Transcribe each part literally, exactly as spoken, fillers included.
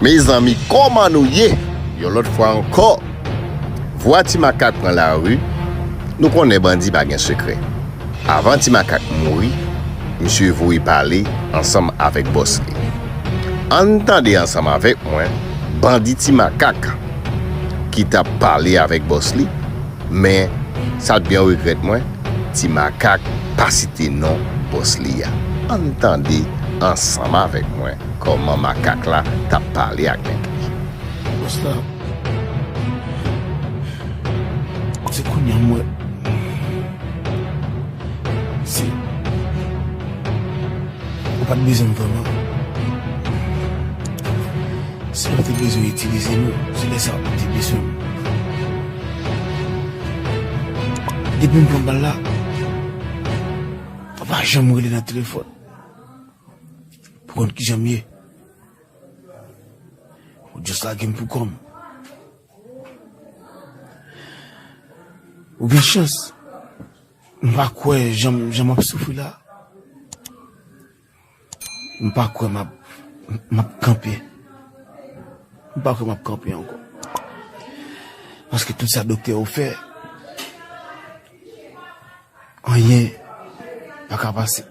Mezanmi, kòman nou ye? Yon lòt fwa ankò, vwa Ti Makak pran lari. Nou konnen bandi pa gen sekrè. Avan Ti Makak mouri, misye voye pale ansanm avèk bòs li. Ann tande ansanm avèk mwen bandi Ti Makak ki t ap pale avèk bòs li. Men, sa t byen regrèt mwen, Ti Makak pa site non bòs li a. Ann tande ansanm avèk mwen kòman makak la t ap pale ak nèg li. Bòs la, se kounye a m wè. Se, ou pa t bezwen m vrèman. Si w te bezwen itilize nou, se lè sa a w te bezwen m. Depi m pran bal la, papa janm rele nan telefòn pou konn kijan m ye. Ou just lage m pou kò m. Ou gen chans. M pa kwè jan m, jan m ap soufri la. M pa kwè m ap, m ap kanpe. M pa kwè m ap kanpe ankò. Paske tout sa doktè yo fè, anyen pa ka pase.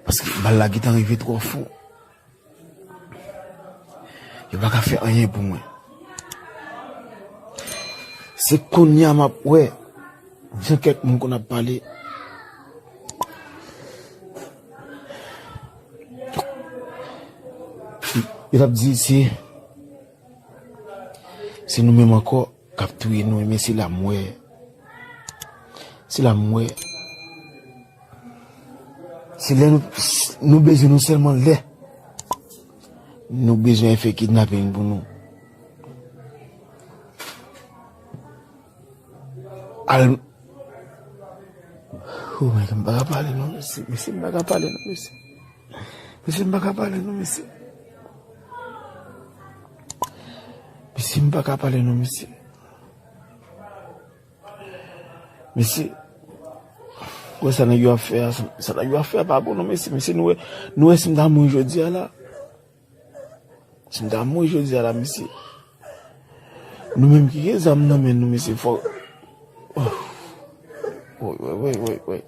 Paske bal la gentan rive twò fon. Yo pa ka fè anyen pou mwen. Se kounye a m ap wè, jan kèk moun konn ap pale. Yo t ap di se, se nou menm ankò k ap touye nou, men se la m wè. Se la m wè. Se lè nou, nou bezwen nou sèlman lè. Nou bezwen fè kidnaping pou nou. Al. Oh my God, m pa ka pale non, mesye. Mesye, m pa ka pale non, mesye. Mesye, m pa ka pale non, mesye. Mesye, m pa ka pale non, mesye. Mesye, wè sa nèg yo ap fè a, sa nèg yo ap fè a pa bon non, mesye. Mesye, nou wè, nou wè si m ta mouri jodi a la. Si m ta mouri jodi a la, mesye. Nou menm ki gen zam nan men nou, mesye, fò. Oh. Woy, woy, woy, woy, woy.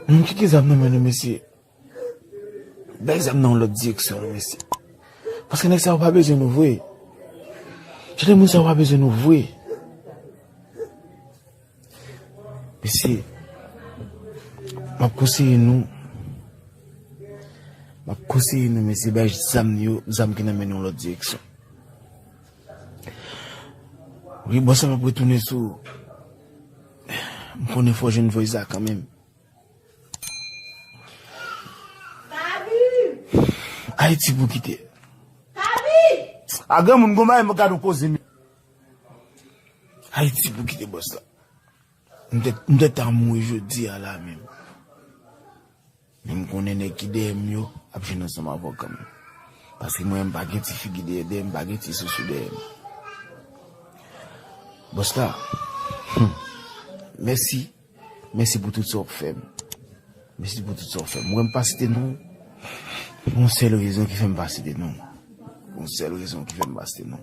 Nou menm ki gen zam nan men nou, mesye. Bay zam nan yon lòt direksyon, non, mesye. Paske nèg sa yo pa bezwen nou vre. Jan de moun sa yo pa bezwen nou vre. Mesye, m ap konseye nou. M ap konseye nou, mesye, bay zam yo, zam ki nan men nou yon lòt direksyon. Wi, bòs la, m ap retounen sou. M konnen fò jwenn voice la kanmenm. Ayiti pou kite. A granmoun gon bagay m gad yon koze mi. Ayiti pou kite bòs la. M te, m te ta mouri jodi a la menm. Men m konnen nèg ki dèyè m yo ap jwenn ansanm avè w kanmenm. Paske mwen, m pa gen ti figi dèyè, dèyè m, pa gen ti sousou dèyè m. Bòs la, hmm, mèsi. Mèsi pou tout sa w ap fè m. Mèsi pou tout sa w ap fè m. Mwen, m pa site non. Yon sèl rezon ki fè m pa site non. Yon sèl rezon ki fè m pa site non.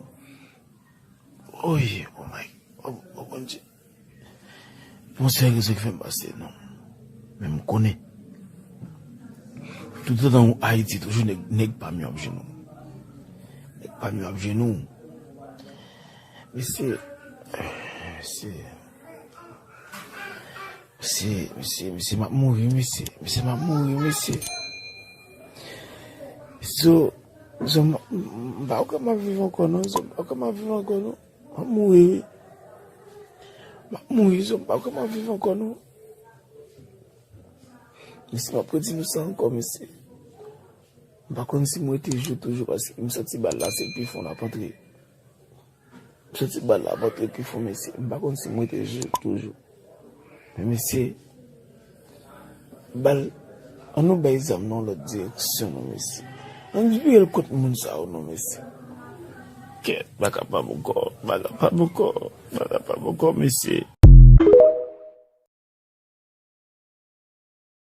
Oye, oh my, oh, oh Bondye. Yon sèl rezon ki fè m pa site non. Men m konnen. Toutotan ou Ayiti, toujou nèg, nèg pa m yo ap jwenn ou. Nèg pa m yo ap jwenn ou. Mesye, mesye, mesye, mesye, mesye, m ap mouri, mesye. Mesye, m ap mouri, mesye. So, so, m, m, m pa kwè m ap viv ankò, non. So, m pa kwè m ap viv ankò, non. M ap mouri, wi. M ap mouri, so, m pa kwè m ap viv ankò, non. Mesye, m ap redi nou sa ankò, mesye. M pa konn si m rete jou toujou, paske m santi bal la se pi fon l ap antre. M santi bal la ap antre pi fon, mesye. M pa konn si m rete jou toujou. Men, mesye, bal, ann nou bay zam nan yon lòt direksyon, non, mesye. Ann vire l kont moun sa yo, non, mesye. Kèt, m pa kapab ankò, m pa kapab ankò, m pa kapab ankò, mesye.